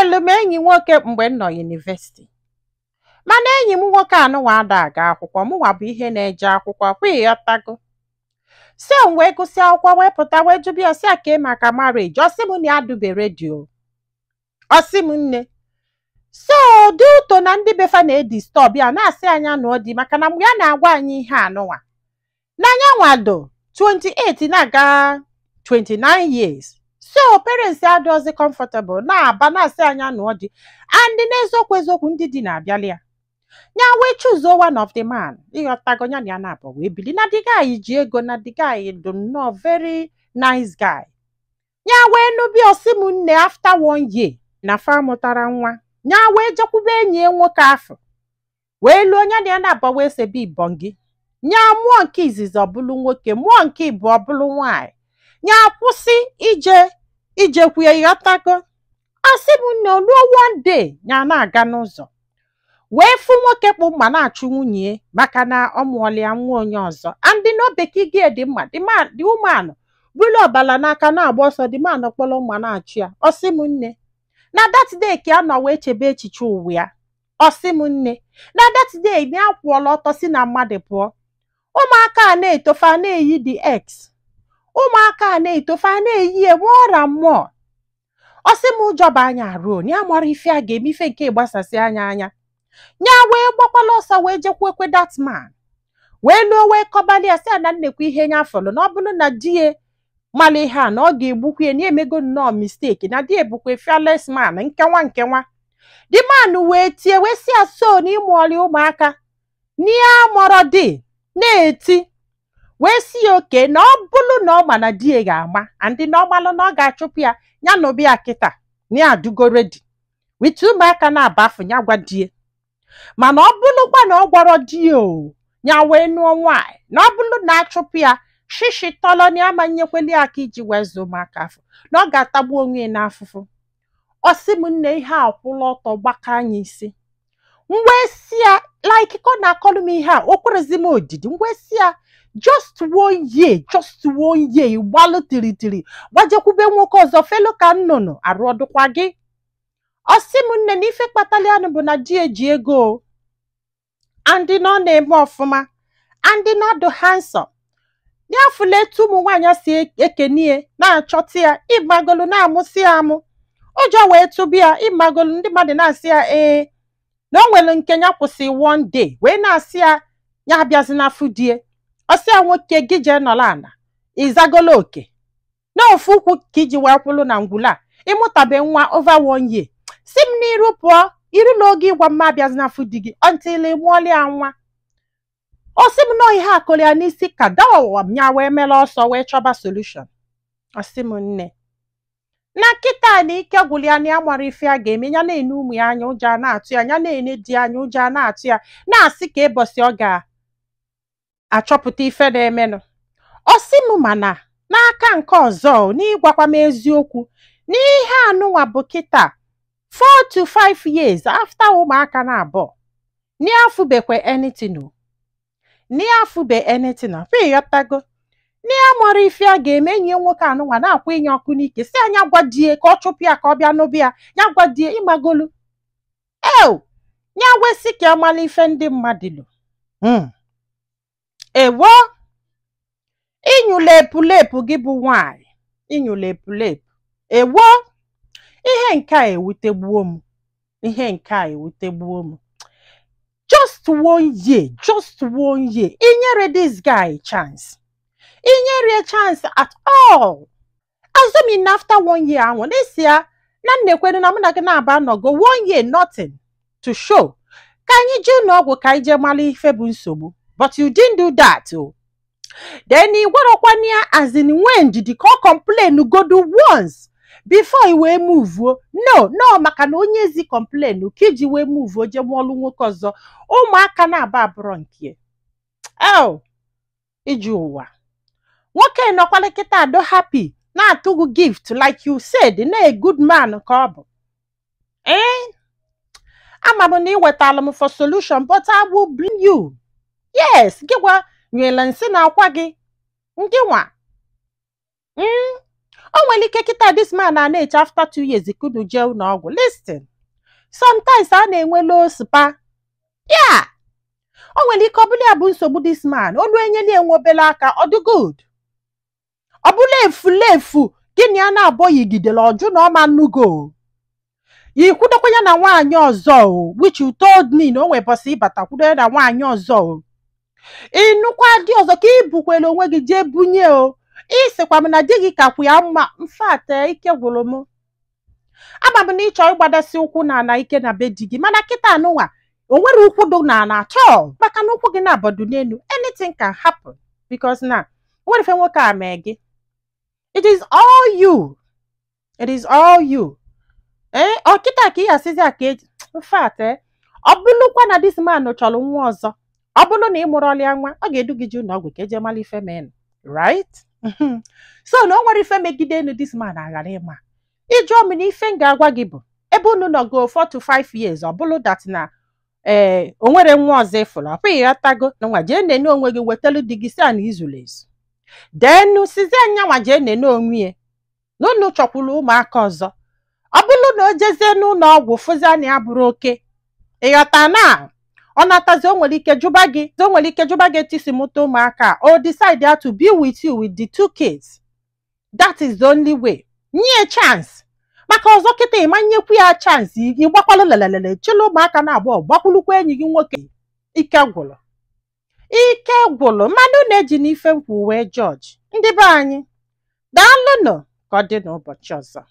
Enwere m enyi nwoke mgbe m nọ university, mana enyi m nwoke anụnwa ada aga akwụkwọ. Mụnwa bụ ihe na-eje akwụkwọ kwa, ịghọtago? So m wee gụsị akwụkwọ wee pụta, wee jụbịa ya sị ya kee maka marriage. Ọ sị m na ya dube ready. Ọ sị m nne, so dị ụtọ na ndị befa na-edisturb ya, na-asị anya nụọ di, maka na mgbe ya na-agwa anyị ihe anụnwa na anya nwado 28 na-aga 29 years, so parents adịghịzi comfortable na-aba na-asị anya nụọ di. And n'eziokwu eziokwu, ndị di na-abịali ya. Ya wee choose one of the man, ịghọtago? Ya na ya na-abụ wee bili na the guy ji ego, na the guy dị nnọọ very nice guy. Ya wee nụbịa. Ọsị m nne, after one year na fa mụtara nwa. Ya wee jekwube enyi ya nwoke afọ, wee lụọ. Ya na ya na-abụ wee sebe ibongi. Ya mụọ nke izizi, ọbụlụ nwoke. Mụọ nke ịbụ, ọbụlụ nwaanyị. Ya kwụsị ije ijekwu ya, ịghọtago? Asị m nne, oluo one day, ya na-aga n'ụzọ wee fụ nwoke kpụ mma na-achụ nwunye ya, maka na ọ mụọla ya nwa onye ọzọ. And na obekige dị mma, the man, the woman bulu ọbala n'aka na-agba ọsọ, the man kpọrọ mma na-achụ ya. Ọsị m nne, na that day ka ya nọ wee chebe echiche ụwa ya. Ọsị m nne, na that day na ya kwụọla ọtọ si na mmadụ pụọ. Ụmụaka a na-etofe a na-eyi the ex, ụmụaka a na-etofe a na-eyi enwe ọra mmụọ. Ọsị m ụjọ bụ anya aruo na ya mara ife a ga-eme, ife nke gbasasị anya anya. Ya wee gbakwala ọsọ wee jekwuekwe that man, wee lụọ, wee kọbali ya, sị ya na nnekwu ihe nya fọrọ, na ọ bụrụ na di ya mara ihe a, na ọ ga-egbukwu ya, na emego nnọọ mistake, na di ya bụkwa fearless man. Nkenwa nkenwa, the man wee tie, wee sị ya so na ịmụọrịa ụmụaka n'ihe amọrọ dị na-eti, wee si ya oke na ọ bụrụ na ọ ma na di ya ga-ama and na ọ malụ na ọ ga-achụpụ ya, ya na obi ya kịta na ya adụgo ready with ụmụaka na-abafụ. Ya gwa di ya, mana ọ bụrụkwa na ọ gwọrọ di ya o, ya wee nụọ nwaanyị, na ọ bụrụ na achụpụ ya shishi tọlọ, na ya ma nyekweli aka iji wee zụọ ụmụaka afọ, na ọ ga-atagbu onwe ya n'afụfụ. Ọ sị m nne, ihe a kwụla ọtọ gbaka anya isi. M wee si ya, like ka ọ na-akọlụ m ihe a, o kwerezi m odidi. M wee si ya, just one year, just one year, gbalụ tiritiri gbajekwube nwoke ọzọ felu ka nnụnụ arụ ọdụkwa gị. Ọ sị m nne, na ife kpatara ya bụ na di eji ego o, and na ọ na-eme ọfụma, and na ọ dị handsome. Ya fụla etu ụmụ nwaanyị si ekenie na-achọta ya, ịmagolu, na-amụsị ya amụ, ụjọ wee tụbụ ya. Ịmagolu, ndị mmadụ na-asị ya ee, na o nwere nke ya kwụsị one day, wee na-asị ya ya abịazi n'afọ die. Ọ sị ya, nwoke gị jee nọrọ ala, ịzagolo oke na ofu ụkwụ ka iji wee kwụlụ na ngwụla a, ịmụtabe nwa over one year, si m n'iru pụọ, irula oge ịgwa mma abịazi n'afọ di gị until ị mụọla ya nwa. Ọ sị m nọọ ihe akụrụ ya n'isi ka dawa ya, wee mere ọsọ wee chọba solution. Ọ sị m nne, na kịta na ike gwụrụ ya, na ya mara ife a ga-eme. Ya na-ene ụmụ ya anya, ụjọ a na-atụ ya. Ya na-ene di anya, ụjọ a na-atụ ya, na-asị ka ịbọsị ọ ga-achọpụta ife na-emenụ. Ọ sị m, mana n'aka nke ọzọ, n'ịgwakwa m eziokwu, n'ihe anụnwa bụ kịta 4 to 5 years after ụmụaka na abụọ, n'afụbekwe anything o, n'afụbe anything o kwa, ịghọtago? N'ihe mara ife a ga-eme, enyi ya nwoke anụnwa na-akwa inye ọkụ n'ike, si anya gwa die ka ọ chụpụ ya, ka ọ bịa n'obi ya. Ya gwa die, ịmagolu eo, ya wesị ka ọ mara ife ndị mmadụ lụ. Ewo, ịnyụla epulepu gị bụ nwaanyị, ịnyụla epulepu. Ewo, ihe nke a ewutegbuo m, ihe nke a ewutegbuo m. Just one year, just one year, inyere this guy chance, inyere chance at all, assuming after one year ahụ n'isi ya na nnekwenu na mụ na gị na-aba anọgo one year, nothing to show, ka anyị jee ụlọ ọgwụ, ka anyị jee mara ife bụ nsogbu. But you didn't do that o. Then ị gwarọkwana ya, as in nwee ndidi ka ọ complain godu once before i wee move. No, no, maka na onye ezi complain ka iji wee move jee mụọlụ nwoke ọzọ ụmụaka na-aba abụrọ nke el iji ụwa. Nwoke nọkwala kịta ado happy, na-atụgụ gift like you said, na a good man ka ọ bụ. Ee, ama m na ị wetalụ m for solution, but I will blame you. Yes, gị gwa nyere nsị na akwa gị ngị nwa. O nwere ike kịta this man a na-eche after 2 years ka unu jee ụlọ ọgwụ. Listen, sometimes a na-enwe low sperm ya. O nwere ike ọ bụla ya bụ nsogbu this man. Olu enyela enwe obere aka, ọ dị good. Ọ bụla efulefu gịnị a na-abọ yigidere ọjụ na ọma nnugo ikwudokwa ya na nwaanyị ọzọ o, which you told me na o nwere bọsị ịbata kwudo ya na nwaanyị ọzọ o. Ịnụkwa di ọzọ ka ị bukwere onwe gị jee bunye o. Ịsịkwa m na di gị kakwu ya mma. Mfat ike gwụrụ m. Ama m na ị chọrọ ịgbadasị ụkwụ n'ala ike na be di gị, mana kịta anụnwa o nwere ụkwụ dị n'ala atọ, maka na ụkwụ gị na-abọdụ n'elu. Anything can happen, because na o nwere ife nwoke a mee gị. It is all you, it is all you. Ee, ọ kịta ka ị asịzi a ka eji mfat. Ọ bụrụkwa na this man chọrọ nwa ọzọ, ọ bụrụ na ị mụrụọla nwa, ọ ga-edu gị ji ụlọ ọgwụ ka eje mara ife mee, right? So na o nwere ife megide enu this man aghara ịma. Ịjụọ m na ife m ga-agwa gị bụ ebe unu nọgo 4 to 5 years, ọ bụrụ that na ee, o nwere nwa ọzọ ịfụrụ, ọ pụghị ịghọtago na nwa jee nene onwe gị, wetelu di gị si a na izuru ezu denu sizie nyanwa jee nene onwe ya na unu chọkwuru ụmụaka ọzọ. Ọ bụrụ na o jezie n'ụlọ ọgwụ fụzia na ya bụrụ oke, ịghọta na ọ natazi, o nwere ike jụba gị, o nwere ike jụba gị etu isi mụta ụmụaka a. O decide ya to be with you with the two kids. That is the only way. Nye chance maka ọzọ kịta, ịma nyekwu ya chance, ịgbakwalụ lelelele chịlụ ụmụaka na abụọ gbakwulukwa enyi gị nwoke. Ike gwụrụ, ike gwụrụ mmadụ na-eji n'ife nkwu wee jọji ndị be anyị. Daalụnụ, ka ọ dị n'ụbọchị ọzọ.